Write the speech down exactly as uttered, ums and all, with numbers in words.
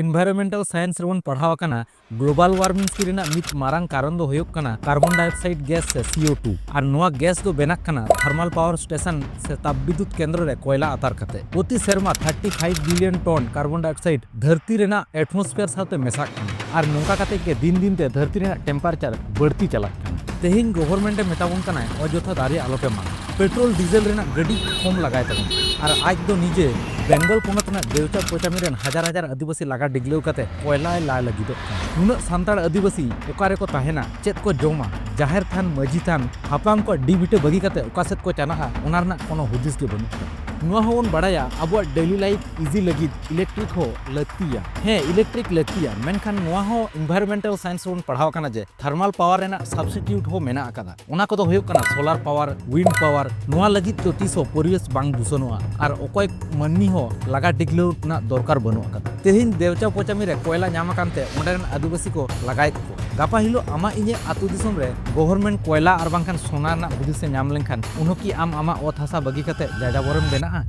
Environmental science ᱨᱮᱵᱚᱱ ᱯᱟᱲᱦᱟᱣ ᱟᱠᱟᱱᱟ, global warming ᱨᱮᱱᱟᱜ ᱢᱤᱫ ᱢᱟᱨᱟᱝ ᱠᱟᱨᱚᱱ ᱫᱚ ᱦᱩᱭᱩᱜ ᱠᱟᱱᱟ carbon dioxide gas ᱥᱮ C O two᱾ ᱟᱨ ᱱᱚᱣᱟ gas ᱫᱚ ᱵᱮᱱᱟᱜ ᱠᱟᱱᱟ thermal power station ᱥᱮ ᱛᱟᱯ ᱵᱤᱫᱽᱭᱩᱛ ᱠᱮᱱᱫᱨᱚ ᱨᱮ ᱠᱚᱭᱞᱟ ᱟᱛᱟᱨ ᱠᱟᱛᱮ᱾ ᱯᱨᱚᱛᱤ ᱥᱮᱨᱢᱟ thirty five billion ton carbon dioxide ᱫᱷᱟᱹᱨᱛᱤ ᱨᱮᱱᱟᱜ atmosphere ᱥᱟᱶᱛᱮ ᱢᱮᱥᱟᱜ ᱠᱟᱱᱟ᱾ ᱟᱨ ᱱᱚᱝᱠᱟ ᱠᱟᱛᱮ ᱜᱮ ᱫᱤᱱ ᱫᱤᱱ ᱛᱮ ᱫᱷᱟᱹᱨᱛᱤ ᱨᱮᱱᱟᱜ temperature ᱵᱟᱹᱲᱛᱤ ᱪᱟᱞᱟᱜ ᱠᱟᱱᱟ᱾ ᱛᱮᱦᱮᱧ government ᱮ ᱢᱮᱛᱟ ᱵᱚᱱ ᱠᱟᱱᱟᱭ ᱚᱡᱚᱛᱷᱟ ᱫᱟᱨᱮ ᱟᱞᱚᱯᱮ ᱢᱟᱜᱟ, petrol diesel ᱨᱮᱱᱟᱜ ᱜᱟᱹᱰᱤ ᱠᱚᱢ ᱞᱟᱜᱟᱭ ᱛᱟᱵᱚᱱ᱾ ᱟᱨ ᱟᱡ ᱫᱚ ᱱᱤᱡᱮ ᱵᱮᱝᱜᱚᱞ ᱯᱚᱱᱚᱛ ᱨᱮᱱᱟᱜ ᱫᱮᱣᱪᱟ ᱯᱚᱪᱟᱢᱤ ᱨᱮᱱ ᱦᱟᱡᱟᱨ ᱦᱟᱡᱟᱨ ᱟᱹᱫᱤᱵᱟᱹᱥᱤ ᱞᱟᱜᱟ ᱰᱤᱜᱽᱞᱟᱹᱣ ᱠᱟᱛᱮ ᱠᱚᱭᱞᱟᱭ ᱞᱟ ᱞᱟᱹᱜᱤᱫᱚᱜ ᱠᱟᱱᱟ᱾ ᱱᱩᱱᱟᱹᱜ ᱥᱟᱱᱛᱟᱲ ᱟᱹᱫᱤᱵᱟᱹᱥᱤ ᱚᱠᱟ ᱨᱮᱠᱚ ᱛᱟᱦᱮᱱᱟ, ᱪᱮᱫ ᱠᱚ ᱡᱚᱢᱟ, ᱡᱟᱦᱮᱨ ᱛᱷᱟᱱ, ᱢᱟᱹᱡᱷᱤ ᱛᱷᱟᱱ, ᱦᱟᱯᱲᱟᱢ ᱠᱚᱣᱟᱜ ᱰᱤ ᱵᱷᱤᱴᱟᱹ ᱵᱟᱹᱜᱤ ᱠᱟᱛᱮ ᱚᱠᱟ ᱥᱮᱫ ᱠᱚ ᱪᱟᱞᱟᱜᱼᱟ, ᱚᱱᱟ ᱨᱮᱱᱟᱜ ᱠᱳᱱᱳ ᱦᱩᱫᱤᱥ ᱜᱮ ᱵᱟᱹᱱᱩᱜ ᱠᱟᱱᱟ᱾ ᱱᱚᱣᱟ ᱦᱚᱸᱵᱚᱱ ᱵᱟᱲᱟᱭᱟ, ᱟᱵᱚᱣᱟᱜ daily life easy ᱞᱟᱹᱜᱤᱫ electric ᱦᱚᱸ ᱞᱟᱹᱠᱛᱤᱭᱟ᱾ ᱦᱮᱸ, electric ᱞᱟᱹᱠᱛᱤᱭᱟ, ᱢᱮᱱᱠᱷᱟᱱ ᱱᱚᱣᱟ ᱦᱚᱸ environmental science ᱨᱮᱵᱚᱱ ᱯᱟᱲᱦᱟᱣ ᱠᱟᱱᱟ ᱡᱮ thermal power ᱨᱮᱱᱟᱜ substitute ᱦᱚᱸ ᱢᱮᱱᱟᱜ ᱟᱠᱟᱫᱟ᱾ ᱚᱱᱟ ᱠᱚᱫᱚ ᱦᱩᱭᱩᱜ ᱠᱟᱱᱟ solar power, wind power᱾ ᱱᱚᱣᱟ ᱞᱟᱹᱜᱤᱫ ᱫᱚ ᱛᱤᱥ ᱦᱚᱸ ᱯᱚᱨᱤᱵᱮᱥ ᱵᱟᱝ ᱫᱩᱥᱚᱱᱚᱜᱼᱟ ᱟᱨ ᱚᱠᱚᱭ ᱢᱟᱹᱱᱢᱤ ᱦᱚᱸ ᱞᱟᱜᱟ ᱰᱤᱜᱽᱞᱟᱹᱣ ᱨᱮᱱᱟᱜ ᱫᱚᱨᱠᱟᱨ ᱵᱟᱹᱱᱩᱜ ᱟᱠᱟᱫᱟ᱾ ᱛᱮᱦᱮᱧ ᱫᱮᱣᱪᱟ ᱯᱚᱪᱟᱢᱤ ᱨᱮ ᱠᱚᱭᱞᱟ ᱧᱟᱢ ᱟᱠᱟᱱ ᱛᱮ ᱚᱸᱰᱮ ᱨᱮᱱ ᱟᱹᱫᱤᱵᱟᱹᱥᱤ ᱠᱚ ᱞᱟᱜᱟᱭᱮᱫ ᱠᱚᱣᱟ᱾ ᱜᱟᱯᱟ ᱦᱤᱞᱳᱜ ᱟᱢᱟᱜ ᱤᱧᱟᱹᱜ ᱟᱹᱛᱩ ᱫᱤᱥᱚᱢ ᱨᱮ government ᱠᱚᱭᱞᱟ ᱟᱨ ᱵᱟᱝᱠᱷᱟᱱ ᱥᱚᱱᱟ ᱨᱮᱱᱟᱜ ᱦᱩᱫᱤᱥ ᱮ ᱧᱟᱢ ᱞᱮᱱᱠᱷᱟᱱ, ᱩᱱᱦᱚᱸ ᱠᱤ ᱟᱢ ᱟᱢᱟᱜ ᱚᱛ ᱦᱟᱥᱟ ᱵᱟᱹᱜᱤ ᱠᱟᱛᱮ ᱡᱟᱡᱟᱵᱚᱨᱮᱢ ᱵᱮᱱᱟᱜᱼᱟ?